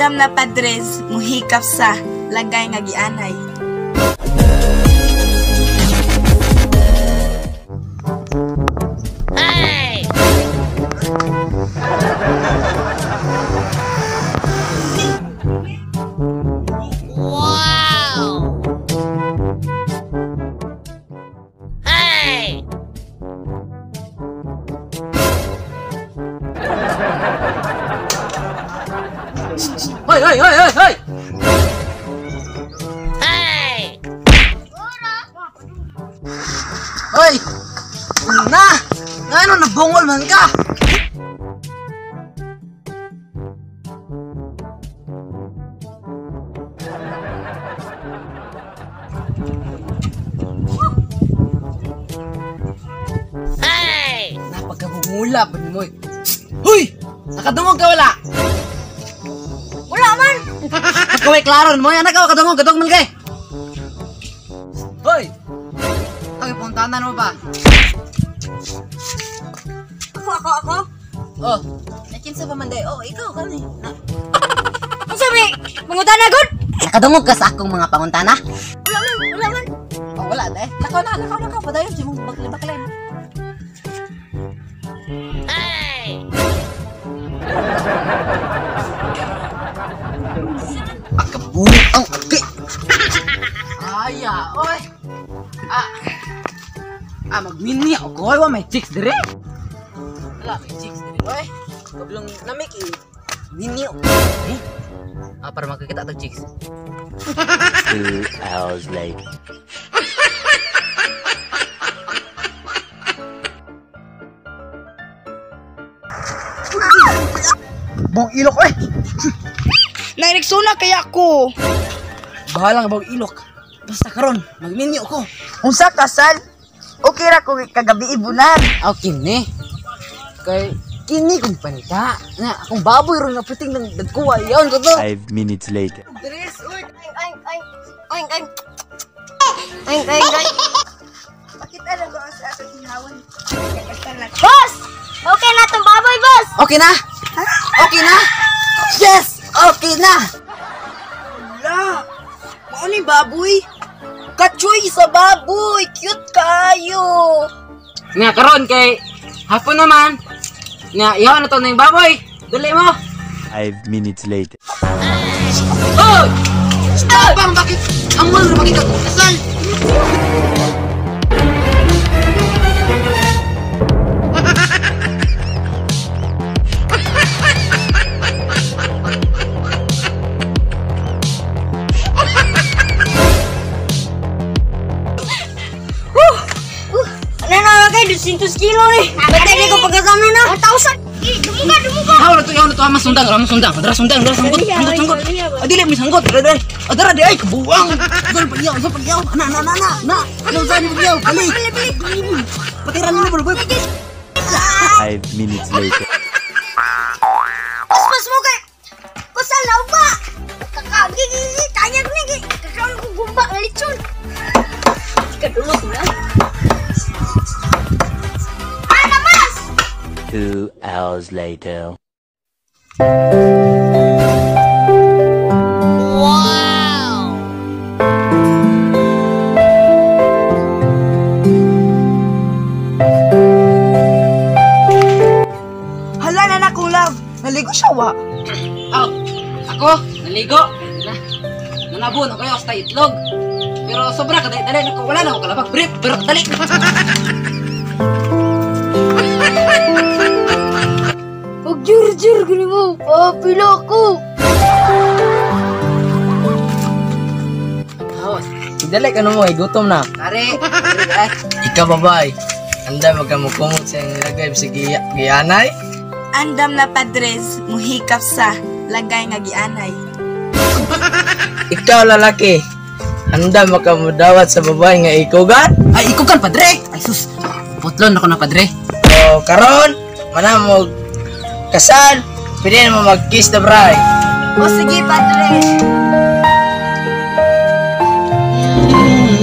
Andam na padres, muhikap sa lagay nga gianay. Hey! Wow! Hey! Hoy, hoy, hoy, hoy, hoy! Hey! Hoy! Na! Ngano nabungol man ka? Hey! Napagkabungula pa ni Moy. Hoy! Nakadungog ka wala? Wala man! Pagkaway klaro ni Moy, anak ka kadungog, kadungog man kay. Hoy! Ang ipuntanan mo ba? Ako, ako, ako? Oh, nakinsa pa man day. Oh, ikaw kani. Ang sabi, mangutana gud? Nakadungog ka sa akong mga panguntana? Wala man, wala man. Oh, wala day. Lakaw na, lakaw na ka. Padayon si mong bakli-bakli. Hey! Pagkabulit ang agi. Aya, oy. Ah, magmini ako. Oy, wa may chicks dire. Wala may chicks dire, oy. Kablong namiki. Mini ako. Eh? Ah, para makakita tag chicks. 2 hours later. Bong ilok, oy. Nairiksuna kaya ko. Bahala nga bong ilok. Basta karon, magminyo ko. Unsa kasal? Okay ra ko kagabi ibunan. Aw kini. Kay kini kong panita. Na akong baboy ron nga puting nang dagkuha iyon ko to. 5 minutes later. Dres, uy. Ay, ay, ay, ay. Ay, ay, ay. Pakita lang ko sa atong ihawan. Boss! Okay na tong baboy, boss! Okay na? Okay na? Yes! Okay na! Wala. Mao ni baboy. Kachoy sa baboy. Cute kayo. Nga karon kay hapon naman. Nga ihaw na to ning baboy. Dali mo. 5 minutes later. Hoy! Stop! Bang bakit ang mal ra bakit ako kasal? Ano na kay 200 kilo ni. Batay ni ko pagkasama na. 1,000. Dumuga, dumuga. Haw na to, haw na to, ama sundang, ama sundang. Adara sundang, adara sanggot, sanggot, sanggot. Adili mi sanggot, adara, adara di ay kabuang. Adara pagyaw, adara pagyaw. Ana, ana, ana, ana. Na, ano sa ni pagyaw? Kali. Patiran nila bro. 5 minutes later. Paspas mo kay pasal na ba? Kakagi tanya ni kakaon ko gumba nga lechon. Kadulot na. Ana mas. 2 hours later. Wow! Hala na na kong love. Naligo siya wa. Aw, ako, naligo. Na, nanabon ako yung sa itlog. Pero sobra ka dali dali wala na ako kalabag. Brief, pero dali. Pag jur-jur gani mo, papila ko. Hawas. Dali ka mo, gutom na. Pare, pare. Ikaw babay. Anda magkamukumot sa nilagay sa gianay. Andam na padres, muhikap sa lagay nga gianay. Ikaw lalaki. Anda makamudawat sa babae nga ikugan. Ay, ikugan padre. Ay sus. Putlon ako na padre. O karon, manamog kasal, pwede na mo mag-kiss the bride. O sige padre.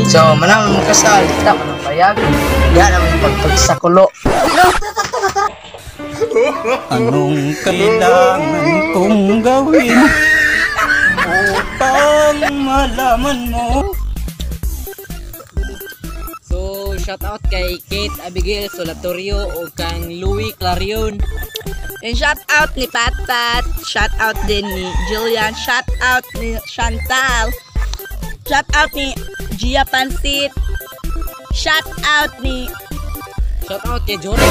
So, manamog kasal, kita mo ng payag. Diyan naman pagpagsakulo. Anong kailangan kong gawin? Upang malaman mo. So, shout out kay Kate Abigail Solatorio o kang Louis Clarion. And shout out ni Patpat, shout out din ni Jillian, shout out ni Chantal, shout out ni Gia Pansit, shout out ni Shout out kay Jorex.